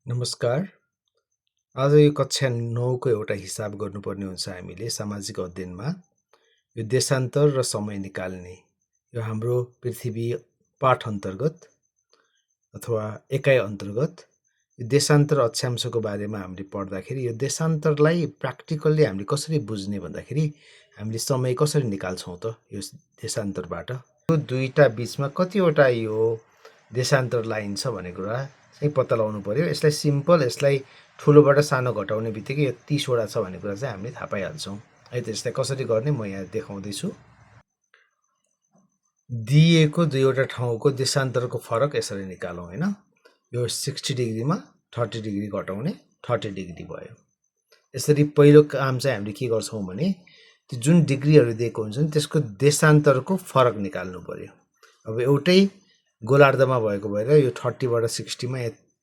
नमस्कार। आज यो कक्षा 9 को एउटा हिसाब गर्नुपर्ने हुन्छ हामीले सामाजिक अध्ययनमा। यो देशान्तर र समय निकाल्ने यो हाम्रो पृथ्वी पाठ अन्तर्गत अथवा एकाइ अन्तर्गत यो देशान्तर अक्षांशको बारेमा हामीले पढ्दाखेरि यो देशान्तरलाई प्र्याक्टिकल्ली हामीले कसरी बुझ्ने भन्दाखेरि हामीले समय कसरी निकाल्छौँ त यो देशान्तरबाट। यो दुईटा बीचमा कतिवटा यो देशान्तर लाइन छ भन्ने कुरा चाहिँ पत्ता लगाउनु पर्यो। यसलाई सिम्पल यसलाई ठुलोबाट सानो घटाउने बित्तिकै यो 30 वटा छ भन्ने कुरा चाहिँ हामीले थाहा पाइहाल्छौँ। है त यसलाई कसरी गर्ने म यहाँ देखाउँदैछु। दिएको दुईवटा ठाउँको देशान्तरको फरक यसरी निकालौँ हैन। यो 60 डिग्रीमा 30 डिग्री घटाउने 30 डिग्री भयो। यसरी पहिलो काम चाहिँ हामीले के गर्छौँ भने त्यो जुन डिग्रीहरू दिएको हुन्छ नि त्यसको देशान्तरको फरक निकाल्नु पर्यो। अब एउटै गोलार्धमा भएको भएर यो 30 बाट 60 मा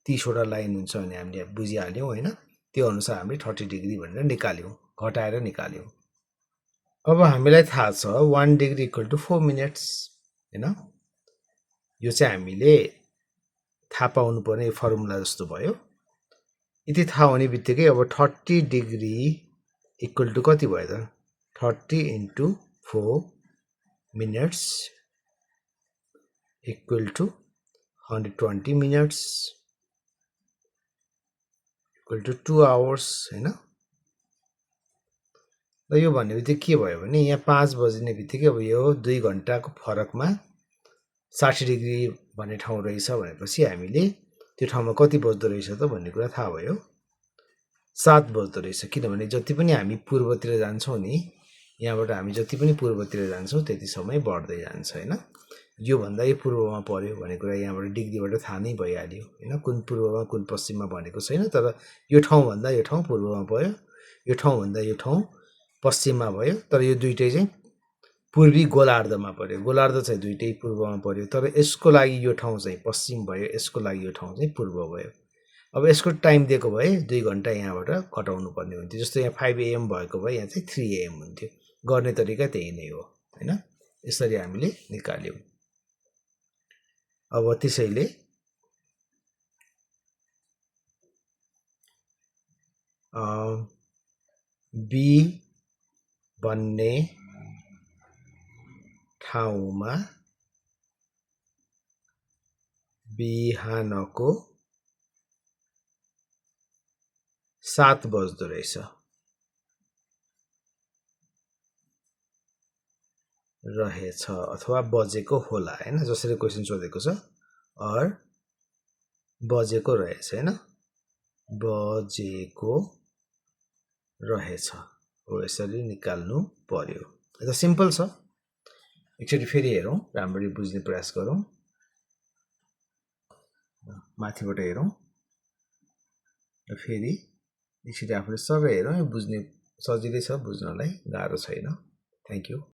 30 वटा लाइन हुन्छ भने हामीले बुझिहाल्यौँ हैन। त्यो अनुसार हामीले 30 डिग्री भनेर निकाल्यौँ, घटाएर निकाल्यौँ। अब हामीलाई थाहा छ 1 डिग्री इक्वल टु 4 मिनेट्स हैन। यो चाहिँ हामीले थाहा पाउनु पर्ने फर्मुला जस्तो भयो। यति थाहा हुने बित्तिकै अब 30 डिग्री इक्वल टु कति भयो त 30 into 4 minutes equal to 120 minutes equal to 2 hours हैन। र यो भन्ने बित्तिकै के भयो भने यहाँ 5 बज्ने बित्तिकै अब यो 2 घण्टाको फरकमा 60 डिग्री भन्ने ठाउँ रहेछ भनेपछि हामीले त्यो ठाउँमा कति बज्दो रहेछ त भन्ने कुरा थाहा भयो। 7 बज्दो रहेछ, किनभने जति पनि हामी पूर्वतिर जान्छौँ नि यहाँबाट हामी जति पनि पूर्वतिर जान्छौँ त्यति समय बढ्दै जान्छ हैन। यो भन्दा यो पूर्वमा पर्यो भन्ने कुरा यहाँबाट डिग्रीबाट थाहा नै भइहाल्यो हैन। कुन पूर्वमा कुन पश्चिममा भनेको छैन, तर यो ठाउँ भन्दा यो ठाउँ पूर्वमा पर्यो, यो ठाउँ भन्दा यो ठाउँ पश्चिममा भयो। तर यो दुईटै चाहिँ पूर्वी गोलार्धमा पर्यो। गोलार्ध चाहिँ दुईटै पूर्वमा पर्यो, तर यसको लागि यो ठाउँ चाहिँ पश्चिम भयो, यसको लागि यो ठाउँ चाहिँ पूर्व भयो। अब यसको टाइम दिएको भए 2 घण्टा यहाँबाट घटाउनु पर्ने हुन्थ्यो। जस्तो यहाँ 5 AM भएको भए यहाँ चाहिँ 3 AM हुन्थ्यो। गर्ने तरिका त्यही नै हो हैन। यसरी हामीले निकाल्यौँ। अब त्यसैले बी भन्ने ठाउँमा बिहानको 7 बज्दो रहेछ अथवा बजेको होला हैन। जसरी क्वेशन सोधेको छ और बजेको रहेछ हैन, बजेको रहेछ हो। यसरी निकाल्नु पर्यो। यो सिम्पल छ। एकचोटि फेरि हेरौँ, राम्ररी बुझ्ने प्रयास गरौँ। माथिबाट हेरौँ, फेरि एकचोटि आफूले सबै हेरौँ। यो बुझ्ने सजिलै छ, बुझ्नलाई गाह्रो छैन। Thank you.